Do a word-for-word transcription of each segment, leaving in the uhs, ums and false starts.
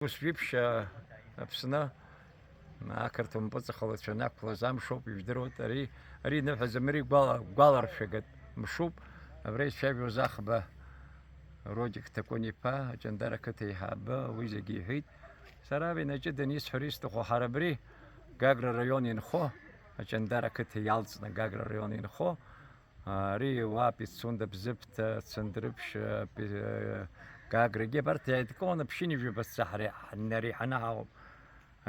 Ус жәиԥшь, а, Аԥсны ақырҭуа мпыҵахалацәа анақәлаз амшоуп, ижәдыруеит. Ари, ари иныҳәаӡам, ари гәала-, гәаларшәагатә мшуп. Абра ицәажәоз аӷба Родик Ҭакәын-иԥа, Аҷандара қыҭа еиҳабы, уи зегьы иҳәеит. Сара абинаҷыданы исҳәар исҭаху, ҳара абри Гагра раион инхо, Аҷандара қыҭа иалҵны Гагра раион инхо, ари уа Пицунда, Бзыԥҭа, Цандрыԥшь, Пи-, Гаграгьы абарҭ иааидкыланы ԥшьынҩажәи баҵәца ҳара иҳанареиҳаны ҳауп.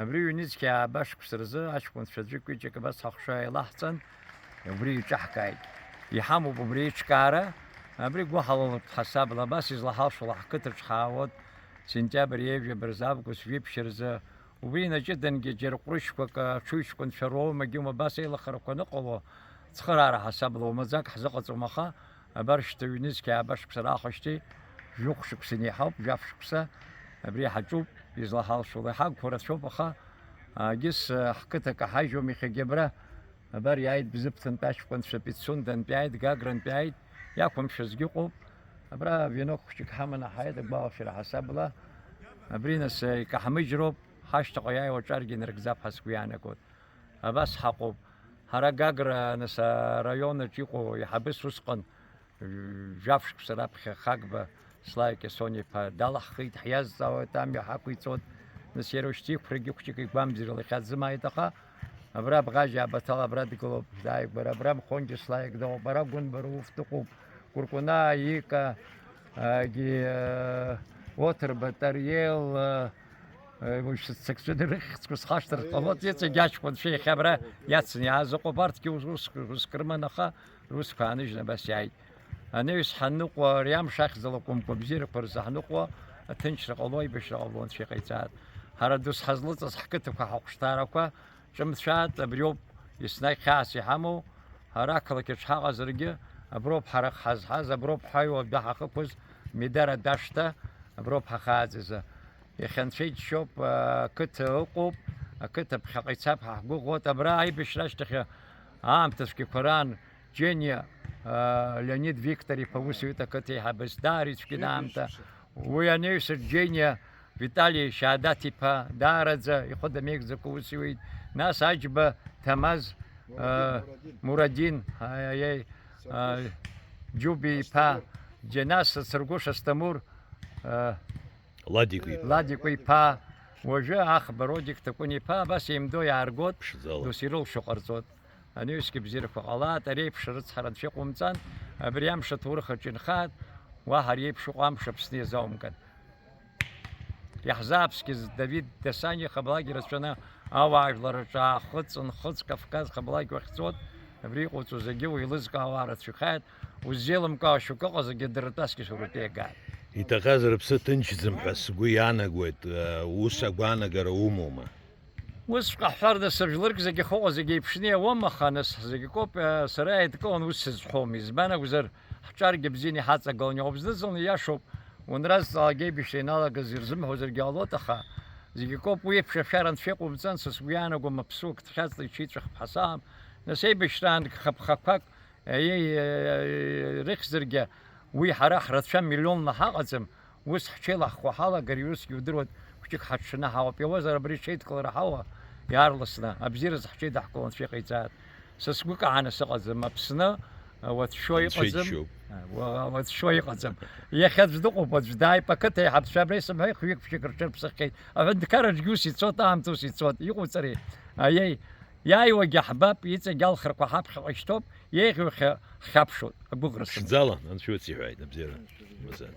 Абри ҩнызқьи ааба шықәса рзы аҷкәынцәа аӡәык-ҩыџьак абас ҳахәша еилаҳҵан, убри иҿаҳкааит. Иҳамоуп убри аиҿкаара, абри гәыҳалалуп ҳасабла, абас излаҳалшо ала ҳқыҭаҿ ҳаауеит, сентиабр ҩажәа рзы, август жәиԥшь рзы, убри инаҷыдангьы џьара ҟәрышьқәак, аҽыҩҷкәынцәа роума, егьиума абас еилахарақәа аныҟало, цхыраара ҳасабла умаӡак ҳзыҟаҵом, аха абар шьҭа ҩнызқьи ааба шықәса раахәашьҭи, жәохә шықәса инеиҳауп, жәаф шықәса абри ҳаҿуп, излаҳалшо ала иҳагқәа рацәоуп, аха, а, егьыс, а, ҳқыҭа каҳажьуам иахьагьы абра. Абар иааит Бзыԥҭантәи аҷкәынцәа, Пицундантәи иааит, Гагрантәи иааит, иақәымшәазгьы ыҟоуп. Абра венок хәыҷык ҳаманы ҳааит, агәалашәара ҳасабла. Абри нас, а, икаҳмыжьроуп, ҳашьҭаҟа иааиуа аҿаргьы инарыгӡап ҳәа сгәы иаанагоит. Абас ҳаҟоуп. Ҳара Гагра, нас, араион аҿы иҟоу иҳабыс усҟан, жәаф шықәса раԥхьа Хагба Славик Кьасониа-иԥа далаҳхит, ҳиазҵаауеит, амҩа ҳақәиҵоит. Нас иара ушьҭа иқәрагьы хәҷык игәамбзиарала ихьаӡымааит, аха абра Бӷажьаа Баҭал абра дгылоуп, дааигәара, абра Мхонџьа Славик дыҟоуп, ара Гәынба Рауф дыҟоуп, Кәыркәанаа Ика, агьи, э, Оҭырба Тариел, э, э, уи шәыццакцәаны рыхьӡқәа схашҭыр ҟалоит, иҵегь аҷкәынцәа иахьа абра иацны иааз ыҟоуп, арҭгьы ус, ус, уск рыман, аха русқәа ааныжьны абас иааит. Анаҩс ҳаныҟәа, ари амш ахьӡала акәымкәа бзиарақәа рзы ҳаныҟәа, аҭынчра ҟало, аибашьра ҟало Анцәа иҟаиҵааит. Ҳара дус ҳазлыҵыз ҳқыҭақәа, ҳахәшҭаарақәа, ҿымцәаат, абриоуп еснагь хьаас иҳамоу, ҳара ақалақь аҿы ҳаҟазаргьы, аброуп ҳара ҳазҳаз, аброуп ҳаҩуа адәы ҳахықәыз, Медар адәашҭа, аброуп ҳахааӡазы. Иахьа Анцәа иџьшьоуп, ақыҭа ыҟоуп, ақыҭа ԥхьаҟа ицап ҳәа ҳгәыӷуеит. Абра аибашьра ашьҭахь аамҭа цәгьақәа раан Џьениа, Леонид Виктор-иԥа ус иҳәеит, ақыҭа еиҳабыс, даара ицәгьан аамҭа. Уи анаҩс Џьениа Витали Шьадаҭ-иԥа даараӡа ихы дамеигӡакәа ус иуит. Нас Аџьба Ҭамаз, Мурадин, Мурадин, аиеи, Саргәыш. Џьуби иԥа, Саргәыш. Џьанас Саргәыш Асҭамур, Ладикәа иԥа. Ладикәа иԥа, уажәы Ахба Родик Ҭакәын-иԥа, абас еимдо иааргоит, Ԥшӡала. Дос ирылшо ҟарҵоит. Анаҩсгьы бзиарақәа ҟалаат, ари еиԥш арыцҳара анцәа иҟоумҵан, абри амш аҭоурых аҿы инхааит, уаҳа ари еиԥш ыҟоу амш Аԥсны иазаумкын. Иаҳзааԥсгьаз Давид Дасаниа хаблагьы рацәаны ауаажәлар рҿы аахыҵ, нхыҵ, Кавказ хаблагь уахьцоит, абри иҟауҵо зегьы уеилызкаауа рацәахааит, уззеилымкаауа шьоукы ыҟазаргьы дыртәазгьы шьоукы иагааит. Иҭахаз рыԥсы ҭынчӡам ҳәа сгәы иаанагоит, ус агәаанагара умоума? Усҵәҟьа ҳҳәар, нас, жәларык зегьы ахьыҟоу зегьы еиԥшны иауам, аха, нас, зегьы акоуп, сара еидкыланы ус сызҳәом, избан акәзар, ҳҿаргьы бзианы иҳаҵагылан иҟоуп, зны-зынла иашоуп, унразҵаалак еибашьра ианалагаз ирзымҳәозаргьы ҟалоит, аха зегьы акоуп, уи еиԥш ашәара анцәа иҟоумҵан, са сгәы иаанагом, аԥсуак дхьаҵны иҽиҵәахып ҳәа саам, нас, еибашьраан гхаԥхақәак, еи, рыхьзаргьы, уи ҳара ҳрацәа миллионла ҳаҟаӡам, ус ҳҽеилаҳхуа ҳалагар, усгьы удыруеит, хәҷык ҳаҽшаны ҳауп, иауазар абри ҽеидкылара ҳауа, иаарласны, абзиаразы ҳҽеидаҳкыло Анцәа иҟаиҵааит. Са сгәы каҳаны сыҟаӡам, Аԥсны, уацәшәо Анцәа иҟаӡам. Иџьшьоуп. Уа-, уацәшәо иҟаӡам. Иахьа аӡә дыҟоуп, аӡә дааип, ақыҭа еиҳабацәа абра исымҳәеи, хҩык-ԥшьҩык рҽырԥсахьеит. Аҳәынҭқарраҿгьы ус ицоит, аамҭа ус ицоит, иҟауҵари? Аиеи, иааиуагьы ҳбап, иҵегь алхрақәа ҳаԥхьаҟа ишьҭоуп, еиӷьу иахьа ҳхьаԥшуеит, агәыӷра сымоуп. Ԥшӡала, Анцәа иуцеиҳәааит, абзиара. Мазан.